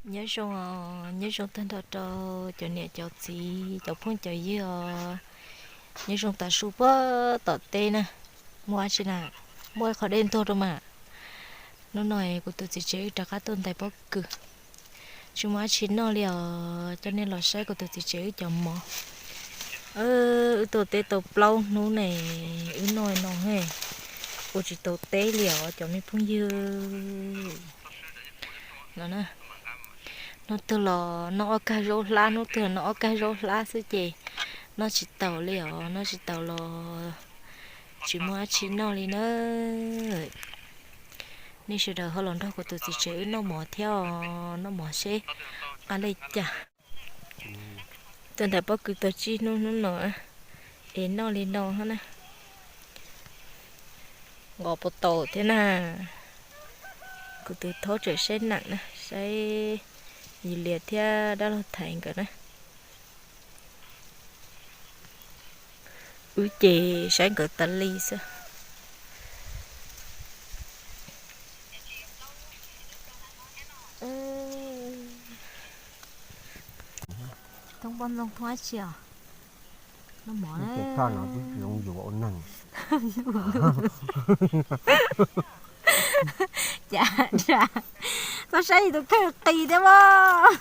Nyob zoo, nyob zoo tag nrho rau cov niam cov txiv cov phooj cov ywg os. Nyob zoo tav su puag tom teb na. Muaj dab tsi na? Muaj ib qho dej ntuag rau mas. Hnub no kuv tus txiv tsev wb rov qab tuaj ntais pob kws. Tsis muaj dab tsi noj li os, coj nej los saib kuv tus txiv tsev wb cov mov. Wb tuaj teb tau plaub hnub ne, wb noj no he, ua tsis tau teb li os cov me phooj ywg. No, hnub twg los noj ob kag zaub hlab, hnub twg los noj ob kag zaub hlab xwb ces noj tsis taus li os, noj tsis taus los tsis muaj dab tsi noj li na. Nej sawv daws ho los nrog kuv tus txiv tsev wb noj mov thiab os, noj mov seb qab li cas. Tuaj ntais pob kws tau tsib hnub, hnub no es noj li no na. Nqos puas tau thiab na. Kuv tus thaub tseem saib neem na, saib Yis Lias thiab dab laug Thaiv nkawd na. Wb ces saib nkawd tas li xwb. Thoob poj ntxoog thoob dab tsi os? Noj mov na. Ces thaj no twb tsis zoo yuav ua neeg. Cas, txhob saib yus tus kheej qis thiab mas.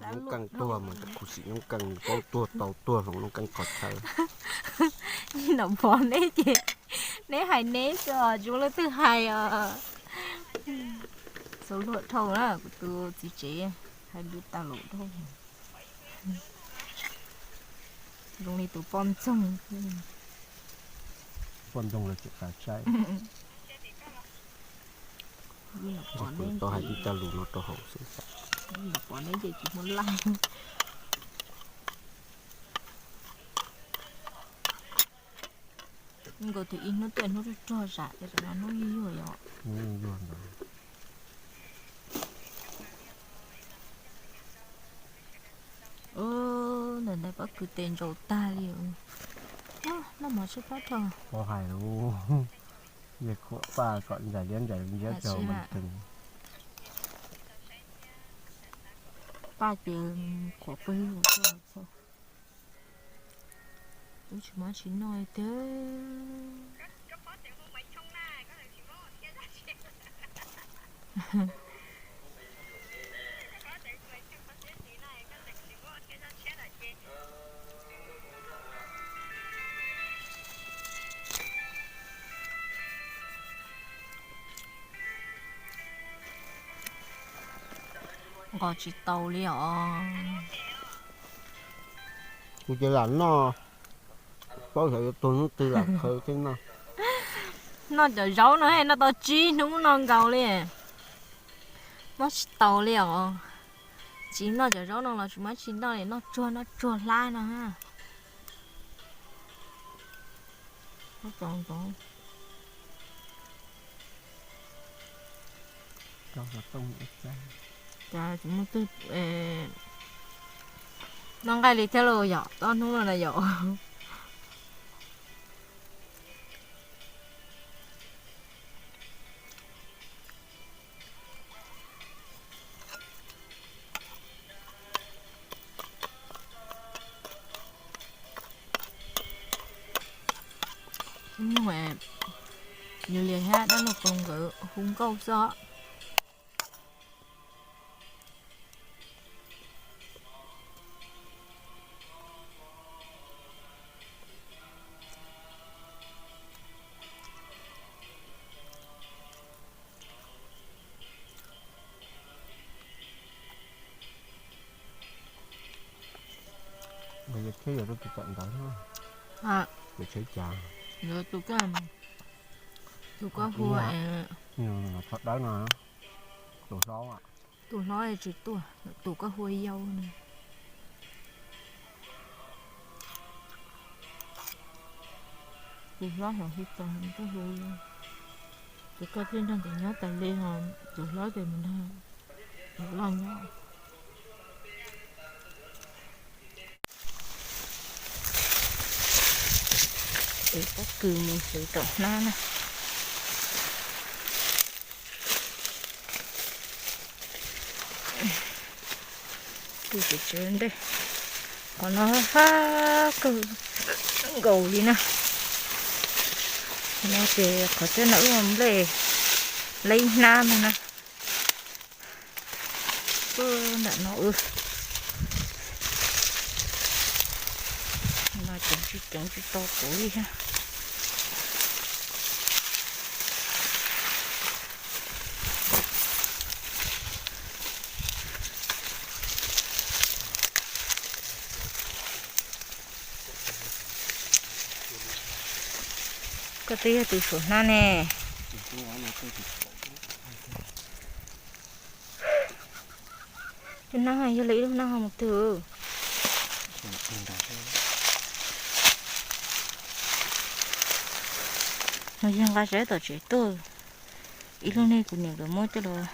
Noob keej tuag mas khuv xim noob keej, paub tuag tau tuag hloov noob keej qhov chaw. Nom Pov neb ces neb hais neb xwb os, tsis muaj leej twg hais os. Xav luag dhau na, kuv tus txiv tsev hais lus tas lus dhau. Zoo li tus poj ntxoog. Poj ntxoog lawv tseem xav saib. Tau hais tib co lus no rau hauv xwb. Nom Pov neb ces tsis muaj laj. Nkaus tus ib hnub tuaj hnub rog rog zam ces tam no hnub yuag yuag yom. Ntawm ntais pob kws tes ntsaus tag li. Noj mov tshaib plab dhau. Pov hais lus, yog khuam paj kom ntsais liab ntsais ntsiab rau mas tsees. Paj ces khuam pawg lug. Wb tsis muaj dab tsi noj li tiag. Nqos tsis tau li os. Kuv ces lam noj, paub xyov yuav tuag hnub twg lam khawv thiab noj. Noj cov zaub no noj tau tsib hnub no nkaus li. Noj tsis tau li os. Tsis noj cov zaub no los tsis muaj dab tsi noj li, noj tsuag noj tsuag hlab no. Cas tsis muaj twg noj nqaij li thiab lauj yom, ob hnub no na yom. Hnub no Yus Lias thiab dab laug Kaus nkawd hu nkauj xwb os. Nkawd yuav tsheb yuav rau tus tom ntawd no. Yuav tsheb cas? Yuav tus koj, tus koj hu, thov dawb no, tus hlob. Tus hlob tsis tuaj, tus koj hu yau no. Tus hlob hov hu tos koj hu yau. Tus koj thiaj nrog nkawd nyob tas li, ho tus hlob ces mus nrog loj nyob. Ev pob kws mus xyuv tom hnab na. Tsev ntej, qhov no fab kawg nkaus li na. Qhov no ces qhov txhia no wb ua nplej laib hnab no na. Nram no wb no ceev tsis ceev tsis tau kuv li thiab. Koj twb yog tus suav hnab ne. Ib hnab yog li ib lub hnab ho mus twg? Nws yog nqa sab tom tsev tuaj. Ib lub niag kuv niam nkawd muab coj los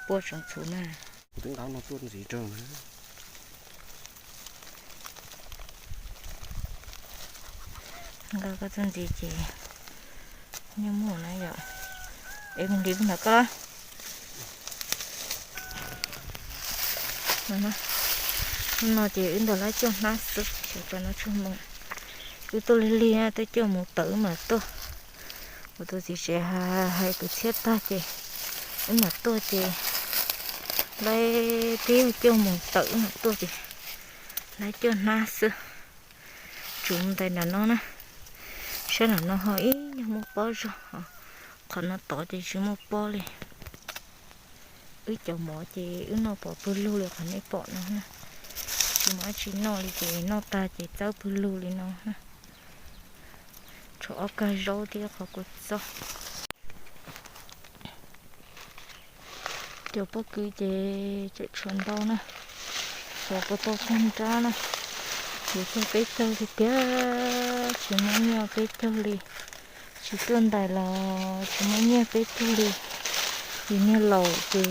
pua tsoov txhuv na. Kuv twb nqa no tuaj ntxiv rau na. Nqa koj tuaj ntxiv ces nyuaj muaj na yom. Es mus hliv puag nram koj. Hnub no ces wb ntawm lawv coj hnab xwb, xyov cas no tshaj moo. Wb tuaj lig lig, tuaj coj mus tawm wb mam tuaj. Kuv tus txiv tsev hais kwv txhiaj tag ces wb mam tuaj ces lawv twb yog coj mus tawm wb mam tuaj ces lawv coj hnab xwb. Tsuas ntais nram no na, sab nram no ho ib nyuag muaj pob zog, qhov no tod ces tsis muaj pob li. Wb cov mov ces wb noj pom pawg lug li qhov nej pom no na. Tsis muaj dab tsi noj li ces noj tag ces txawb pawg lug li no na. Tshuav ob kag zaub thiab qhov kua txob. Cov pob kws ces tseem tshuav ntau na, tshuav puas tau tag nrab na. Yuav txog peb caug li tiag, tsis muaj nyiaj peb caug li. Tsis tuaj ntais los tsis muaj nyiaj peb caug li. Vim niag laus ces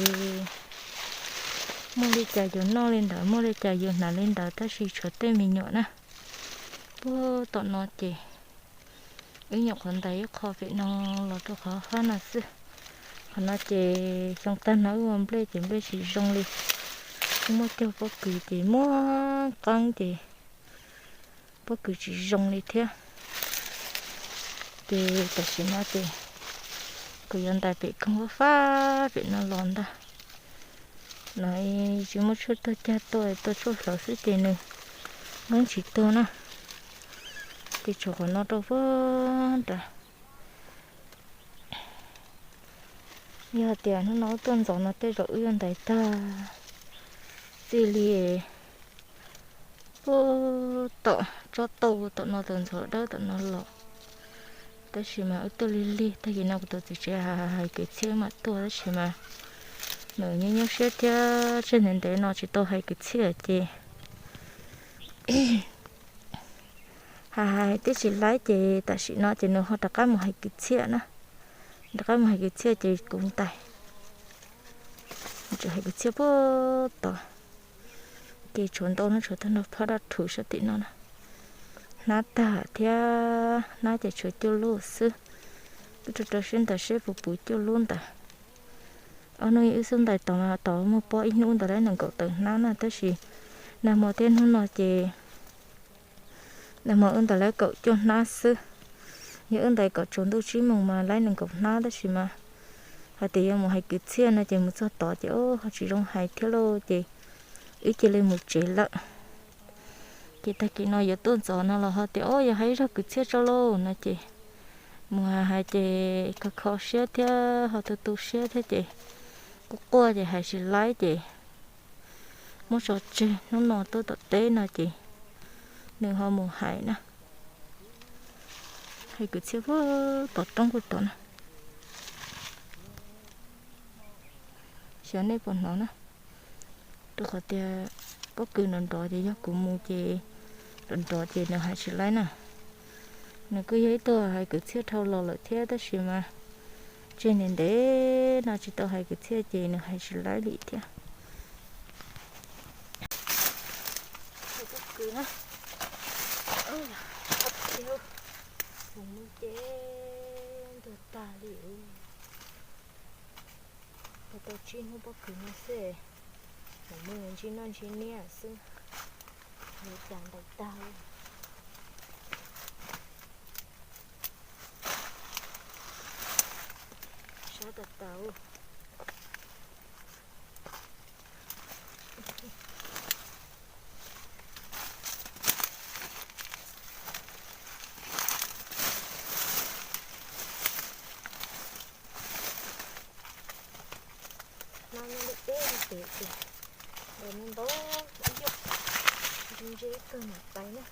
muaj li cas yuav noj li ntawd, muaj li cas yuav hnav li ntawd, tab sis tshuav tej me nyuam na. Puag tom no ces wb nyuam qhuav ntais ib qho pem no los rau qhov fab no xwb. Qhov no ces xyoo tag no wb ua nplej ces nplej tsis zoo li. Wb muab cog pob kws ces muaj qeeb ces pob kws tsis zoo li thiab. Ces tam sim no ces kuv yuav ntais pem koog fab fab pem no los ntag. No tsis muaj tshuaj tuag cag tuaj, tuaj tshuaj hlawv xwb ces nws yeej tsis tuag na. Ces tshuav qhov no rau puag nrad. Yog tias hnub no wb tuaj ntxov no tej zaum wb yuav ntais tag txij li puag tom tsob tauj tom no, tom ntxov dawb tom no los. Tab sis mas wb tuaj lig lig, tag kis no kuv tus txiv tsev hais kwv txhiaj mam tuaj, tab sis mas nws nyuaj nyuaj siab thiab tseg ntev ntev no tsis tau hais kwv txhiaj ces hais hais twb tsis laib ces tam sim no ces nws ho rov qab mus hais kwv txhiaj na. Rov qab mus hais kwv txhiaj ces kuv ntais. Tseem hais kwv txhiaj puag tod. Ces tshuav ntau no, tshuav tag nrho phab daj rhuv sab tim no na. Hnab tag thiab, hnab ces tshuav cuaj lub xwb. Wb rau rau siab ntawd seb puas puv cuaj lub ntawd. Ob hnub wb xub ntais tod mas tod muaj pob ib hnub ntawd lawv nees nkaum tawm hnab na, tab sis nag hmo thiab hnub no ces nag hmo wb ntais lawv kaum cuaj hnab xwb. Yog wb ntais kom tsaus ntuj tsib moos mas lawv nees nkaum hnab, tab sis mas hais tias yuav mus hais kwv txhiaj no ces mus txog tod ces ho tsis zoo hais thiab lauj, ces wb cia li mus tsev lawm. Ces tag kis no yuav tuaj ntxov no los ho tias, o, yog hais ib zag kwv txhiaj tso lauj no ces mus hais ces kho kho siab thiab ho tu tu siab thiab ces quaj quaj ces hais tsis laib ces muab tso tseg, hnub no tuaj tom teb no ces nws ho mus hais na. Hais kwv txhiaj puag tom roob puag tod na. Xyov nej puas hnov na. Rau qhov tias pob kws nrov nrov ces yog kuv mus ces nrov nrov ces nws hais tsis laib na. Nws kuj yog ib tug hais kwv txhiaj dhau los lawm thiab tab sis mas tseg ntev ntev no tsis tau hais kwv txhiaj ces nws hais tsis laib li thiab. Pob kws na, mus ces ntuag tag li. Tau tsib hnub pob kws no xwb. Mus ntsib noj ntsib niaj xwb, ua cas ntais tag li. Sab tawv tawv. No nyob li peb pem ces ntau ntau ib yam, ntse ntse kawg mam pais na.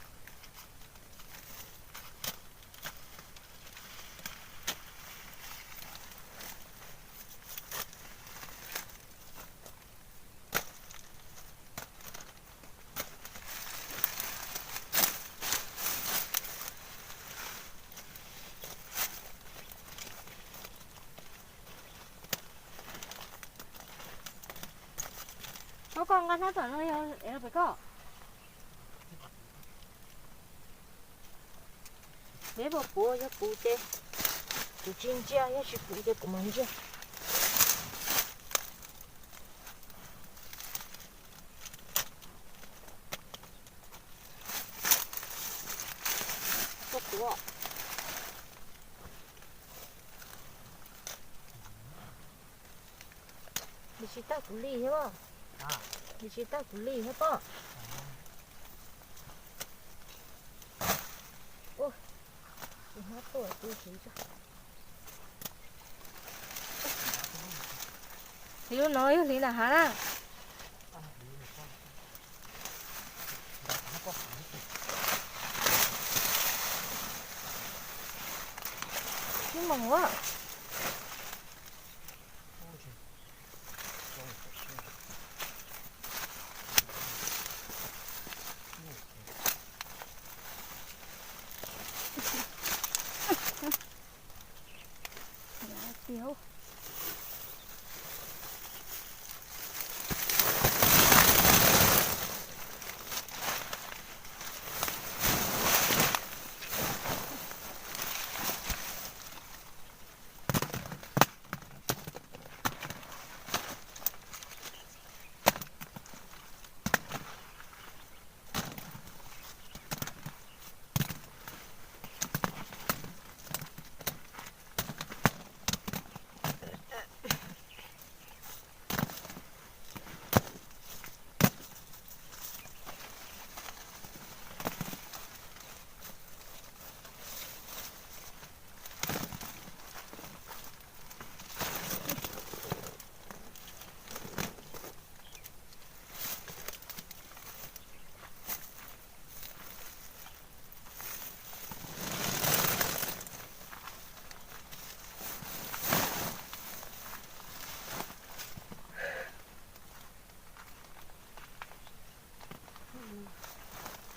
Koj, koj nqa hnab tom no yog es los pem koj. Neb puas puv, yog puv ces kuv tsis ntsia, yog tsis puv ces kuv mam ntsia. Puv. Nws tsis tag kuv li thiab. Nws tsis tag kuv li thiab pob. Ua, tus hnab tuaj tus tsis tag. Hliv lub no yog hliv nram hav na. Tib moos a.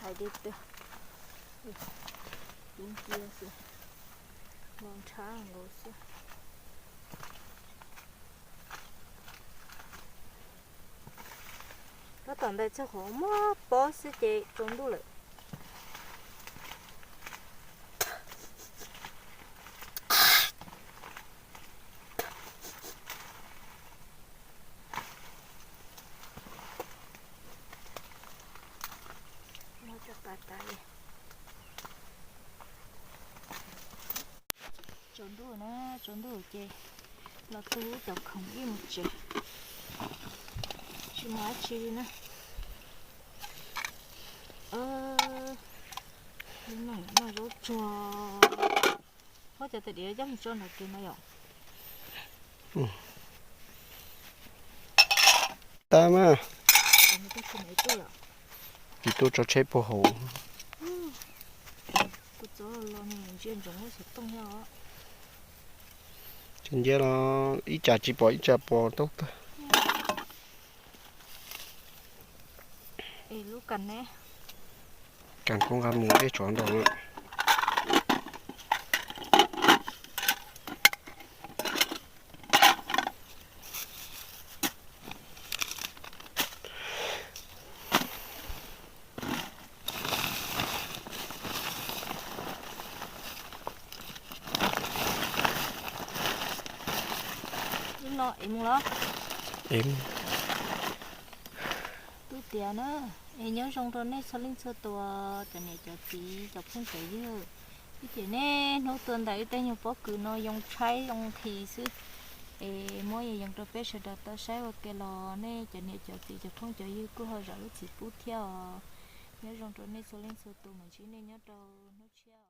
Hais tiag tiag, cub ncia xwb, npau ntshav nkaus xwb. Tab tom ntais txog qhov muab pob xwb ces tsaus ntuj lawm. Muab cov pas tas li. Tsaus ntuj na, tsaus ntuj ces los tu lub cov khoom ib mus tsev, tsis muaj dab tsi li na. Noj zaub tsuag, muab cov tais diav coj mus tso nram kiag no yom. Tab mas, ib tug tso tsheb puag hauv. Tsis ntsia los ib cas tsis pom ib cas pom taub tag. Kas koob nqa mus dej tsov nraud. Lub no ev mus los? Ev mus. Tub tiav na, es nyob zoo rau nej txhua leej txhua tus, cov niam cov txiv cov phooj cov ywg. Ib tiam nej hnub tuaj ntawm wb tej nyuag pob kws no yoo tshaib zoo nqhis xwb, es muab yoo rau peb sawv daws tau saib ua ke los nej cov niam cov txiv cov phooj cov ywg kuj ho zam lub txim pub thiab os. Nyob zoo rau nej txhua leej txhua tus, mam ntsib nej nyob rau hnub tshiab.